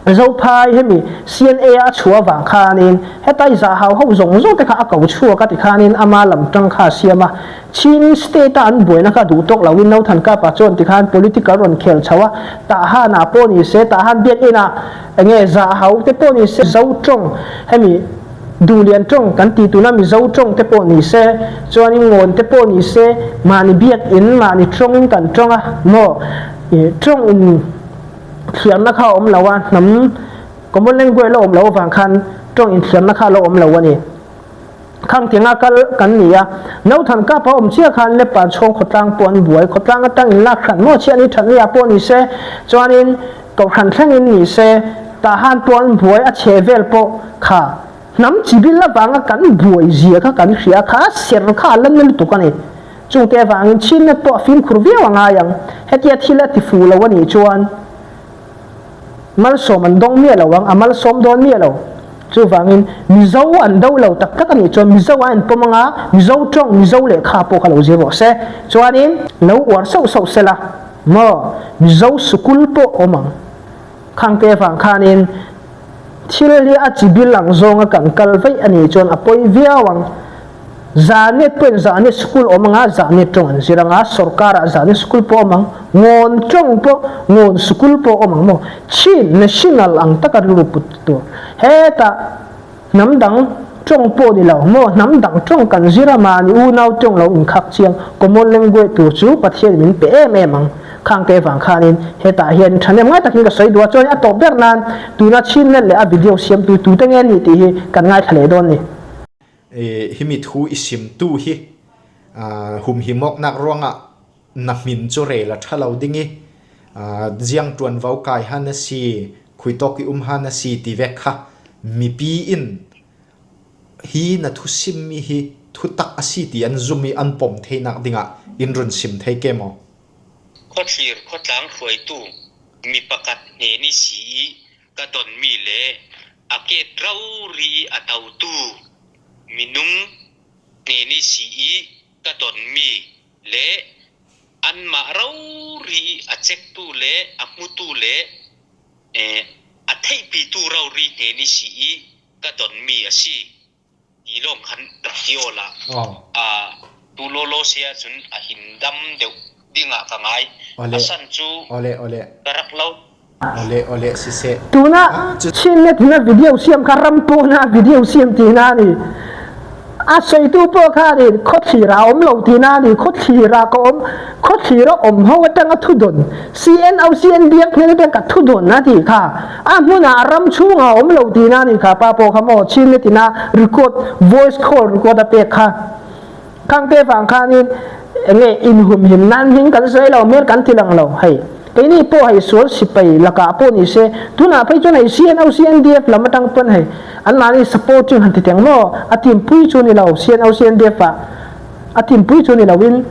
Zophai hemi CNA a chhuah avang khanin hetai zahau ho zawng zawng te kha a ko chhuak a ti khanin ama lam tang kha a siam a. Chin state a an buaina kha duh tawk loin Nothankapa chuan ti khan political rawn khel chho a, Tahan ah pawh ni se, Tahan biakinn ah enge zahau te pawh ni se, Zo tawng hemi Duhlian tawng kan ti tuna Mizo tawng te pawh ni se, chuanin Ngawn te pawh ni se, mahni biakinn mahni tawngin kan tawng a maw tawng in Thiamna kha a awm lo a, hnam common language la awm loh avang khan tawng inthiamna kha a lo awm lo a ni. Khang tianga kal kan ni a, Nauthan kap a awm chiah khan Lepan chhawng khawtlang pawh an buai, khawtlang atang in lak hran maw chiah ni that nia pawh ni se, chuanin kohhran thlengin ni se, Tahan pawh an buai, a chhe vel pawh kha hnam chibil avanga kan buai zia kha kan hria kha, ser kha a la na lutuk a ni. Chungte avangin chhinna pawh a fimkhur viau a ngai ang. Hetia thil a ti fuh lo a nih chuan malsawm an dawng miah lo ang, a malsawm dawn miah lo. Chuvangin Mizo an do lo tak tak a nih chuan Mizo a inpawm anga Mizo tawng, Mizo lehkha pawh kha lo zir rawh se. Chuanin lo uar sauh sauh sela maw Mizo sukul pawh awm ang. Khangte avang khanin thil hi a chi bil ang zawnga kan kal vaih a nih chuan a pawi viau ang. Zahnet pawhin zahnet school awm anga zahnet tawng an zir anga sorkarah zahnet school pawh awm ang, ngawn tawng pawh ngawn school pawh awm ang maw? Chin national ang taka rilru put tur. Hetah hnam dang tawng pawh ni lo maw hnam dang tawng kan zir a mahni unau tawng lo inkhak chiang common language tur chu Pathian min pe em em ang. Khangte vang khanin hetah hian thahnem ngai takin ka sawi duh a chuan a tawp ber nan tuna chin let leh a video siamtu tute nge ni tih hi kan ngaithla leh dawn ni. Himi thu i simtu hi humhimawknak ruangah na hmin cu rel a ṭha lo ding i ziang ṭuanvo kai han a si, khuitawk i um han a si ti vek kha mipi in hi na thu simmi hi thutak a si ti an zum i an pom theinak dingah in run sim thei ke maw? Khuathlir khuatlang hruaitu mi pakhat hnen i si i ka donmi le a ket rori i a totu minung hnen i si i ka donmi le anmah rori i a cektu le a hmutu le a theihpitu rori hnen i si i ka donmi a si. Ti lawng khan rak ti aw la. Tu lawlaw si ahcun a hin dam deuh ding ah ka ngai. Ole. A san cu Ole ole. ka rak lo. Ole ole siseh. Tuna Chinnet na video siam kha ram pawna video siam tina ni. A soitu pawh khanin khawthlir a awm lo tina ni khawthlir ah ka awm khawthlir a awm ho atanga thudawn CNO CNDF hnen atang ka thudawn a tih kha a hmunah a ram chhungah a awm lo tina ni kha pa pawh kha maw Chinnet ina record voice call record a pek kha Khangte vang khanin enge inhumhim nan hming kan sawi lo hmel kan ti lang lo hei keini pawh hei sual sipai lakah pawh ni se tunah phei chuan hei CNO CNDF lam atang pawn hei anmahni supporting han ti teng maw a team pui chu ni lo CNO CNDF ah a team pui chu ni lo in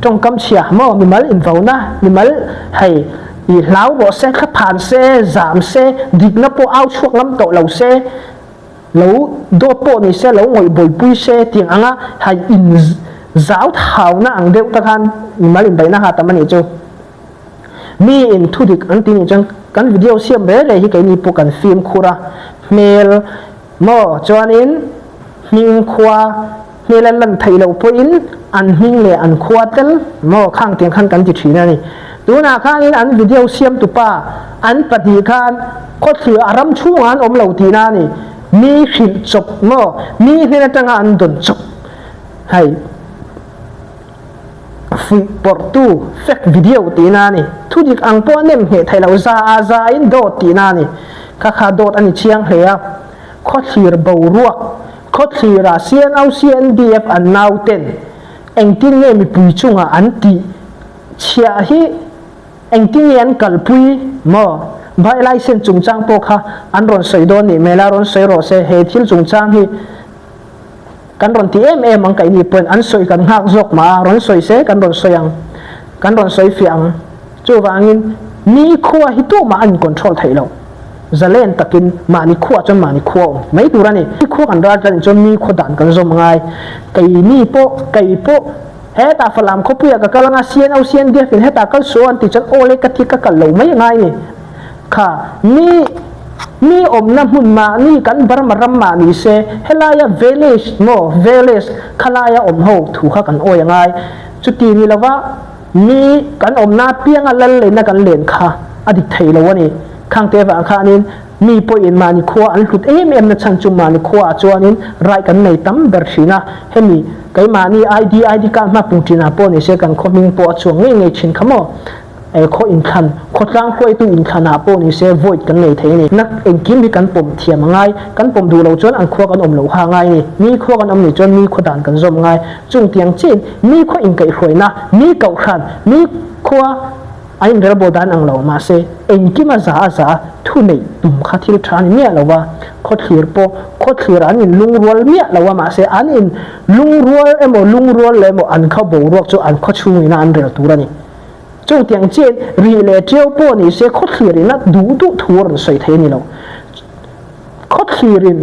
tawngkam chhia maw mimal invauna mimal hei i hlau rawh se thlaphan se zam se dikna pawh au chhuak ngam tawh lo se Lo dawt pawh ni se, lo ngawih bawipui se tiang anga hai in zau thauna ang deuh ta khan mimal inbeihna ha tam a nih chu. Mi in thudik an ti nih chuan kan video siam re re hi keini pawh kan fimkhur a, hmel maw chuanin hming khua hmel a lan theih loh pawhin an hming leh an khua tel maw khang tiang khan kan ti thin a ni. Tunah khanin an video siamtupa an pahnih khan khawthlir a ram chhungah an awm lo tihna a ni. Mi hrilh chawp maw mi hnen atanga an dawn chawp hei fuih pawrhtu fake video tihna a ni. Thudik ang pawh a nem ngheh theih loh za a za in dawt tihna a ni. Kha kha dawt a ni chiang hle a. Khawthlir boruak Khawthlirah CNO CNDF an nauten engtin nge mipui chungah an tih chhiah hi engtin nge an kalpui maw? Bhai license chungchang pawh kha an rawn sawi dawn nih hmel a, rawn sawi rawh se, he thil chungchang hi kan rawn ti em em ang kaihni pawhin an sawi kan nghak zawk mah a, rawn sawi se kan rawn sawi ang, kan rawn sawi fiah ang. Chuvangin mi khua hi tumah an in control theih lo. Zalen takin mahni khuaah chuan mahni khua awm mai tur a ni. Mi khua kan ral tlan chuan mi khua dan kan zawm angai. Keini pawh, kei pawh. Hetah Falam khawpuiah ka kal anga CNO CNDF in hetah kal suh an tih chuan aw le ka thi ka kal lo mai angai ni. Kha mi mi awmna hmun mahni kan Burma ram mah ni se helaia village maw village khalaia awm ho thu kha kan awi angai. Chuti ni lova mi kan awmna apianga lal lehna kan len kha a dik thei lo a ni. Khangte vang khanin Mi pawhin mahni khua an hlut em em na chhan chu mahni khuaah chuanin rai kan nei tam ber thin a, hemi keimahni ID ID card hma pung thinah pawh ni se kan khaw hming pawh a chuang ngei ngei thin kha maw? E khaw inthlan, khawtlang hruaitu inthlanah pawh ni se vote kan nei thei a ni. Nak engkim hi kan pawm thiam a ngai, kan pawm duh loh chuan an khua kan awm loh kha a ngai a ni. Mi khua kan awm nih chuan mi khua dan kan zawm ngai. Chung tiang chiahin mi khua inkaihhruaina, mi kohhran, mi khua, A inrelbawl dan ang lo, mahse engkim a za a za a, thu neih tum kha thil tha a ni miah lo va, khawthlir pawh khawthlir an in lungrual miah lo a, mahse an in lungrual emaw lungrual lo emaw an khaw boruak chu an khawchhung ina an rel tur a ni. Chutiang chiahin rih leh ṭiau pawh ni se khawthlir ina duh duh thu a rawn sawi thei a ni lo. Khawthlir in.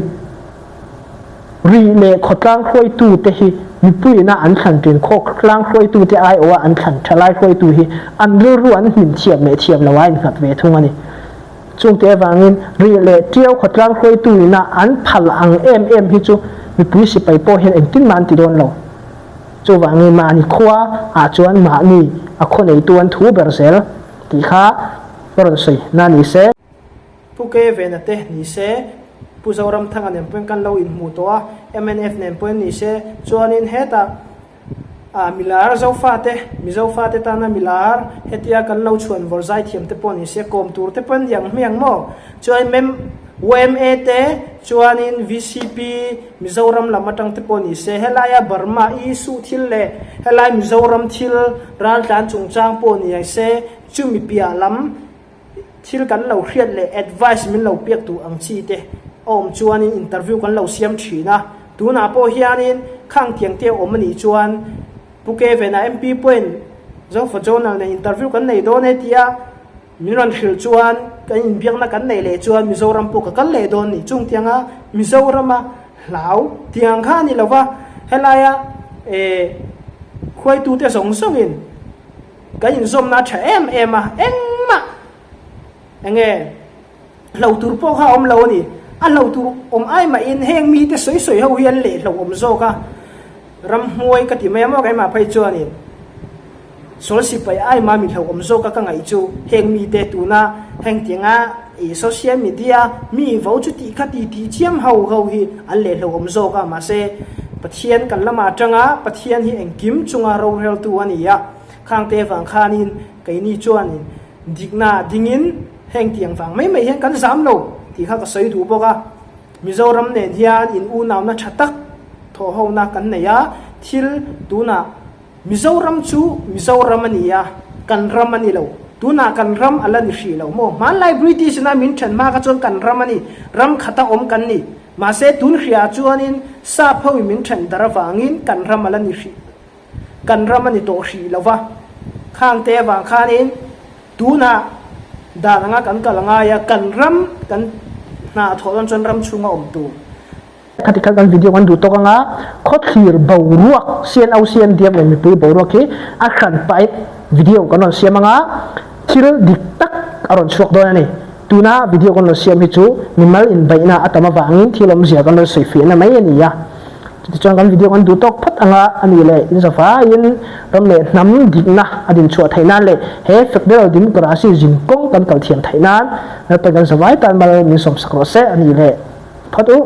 Rih leh khawtlang hruaitute hi mipuiina an thlan ṭin. Khawtlang hruaitute aiawha an thlan ṭhalai hruaitu hi an rilru an hmin thiam leh thiam lo a innghat ve thung a ni. Chungte avangin rih leh ṭiau khawtlang hruaituina an phal ang em em hi chu mipui sipai pawh hian engtin mah an ti dawn lo. Chuvangin mahni khua ah chuan mahni a khaw neitu an thu ber zel tih kha ka rawn sawi na ni se. Pu Ke Vena te ni se, Pu Zoramthanga nen pawhin kan lo inhmuh tawh a, mnf nen pawhin ni se, chuanin hetah ah milar Zofate, Mizo fate tana milar hetia kan lo chhuan vawr zaithiam te pawh ni se, kawm tur te pawhin ni ang hmiang maw? Chuan mem yma te, chuanin vcp Mizoram lam atang te pawh ni se, helaia Burma issue thil leh helai Mizoram thil raltlan chungchang pawh ni se, chumi piah lam Thil kan lo hriat leh advice min lo pek duh ang chi te a awm chuanin interview kan lo siam thin a, tunah pawh hianin khang tiang te a awm a nih chuan Pu Kevin-a MP pawhin Zofa Journal nen interview kan nei dawn e tia min rawn hrilh chuan kan inbiakna kan neih leh chuan Mizoram pawh ka kal leh dawn ni. Chung tianga Mizorama hlau tiang kha a ni lova helaia eh hruaitute zawng zawngin Kan inzawmna a tha em em a, engmah enge hlo tur pawh kha a awm lo a ni. A hlo tur awm ai mahin heng mite sawi sawi ho hi an leh hlo awm zawk a, ramhmuai ka ti mai a maw keimah phei chuanin sawl sipai ai mah mi hlo awm zawk a ka ngaih chu heng mite tuna heng tianga ih social media mi vo chu tih kha ti tih chiam ho ho hi an leh hlo awm zawk a mahse Pathian kan lamah atanga Pathian hi engkim chunga roreltu a ni a, khangte vang khanin keini chuanin dikna dingin heng tiang vang mai mai hian kan zam lo tih kha ka sawi duh bawk a. Mizoram nen hian in unauna tha tak thawhhona kan nei a, thil tunah Mizoram chu Mizoram a ni a, kan ram a ni lo. Tunah kan ram a la ni hrih lo maw? Hmanlai British ina min then hma kha chuan kan ram a ni, ram khata awm kan ni. Mahse tun hriah chuanin sap hoin min then dar avangin kan ram a la ni hrih, kan ram a ni tawh hrih lo va. Khangte avang khanin tunah dan anga kan kal angai a, kan ram kan hna thawh dawn chuan ram chhunga awm tur. Khati khan kan video kan duh tawk anga khawthlir boruak CNO CNDF leh mipui boruak hi a hran pahin video kan rawn siam anga thil dik tak a rawn chhuak dawn a ni. Tuna video kan rawn siam hi chu mimal inbeihna a tam avangin thil awmzia kan rawn sawi fiahna mai a ni a. Chutichuan kan video kan duh tawk phawt anga a nih leh inzavaiin ram leh hnam dikna a dinchhuah theih nan leh he federal democracy zinkawng kan kal thiam theih nan Lalpan kan zavai tan mal min sawmsak rawh se a nih leh phawt u.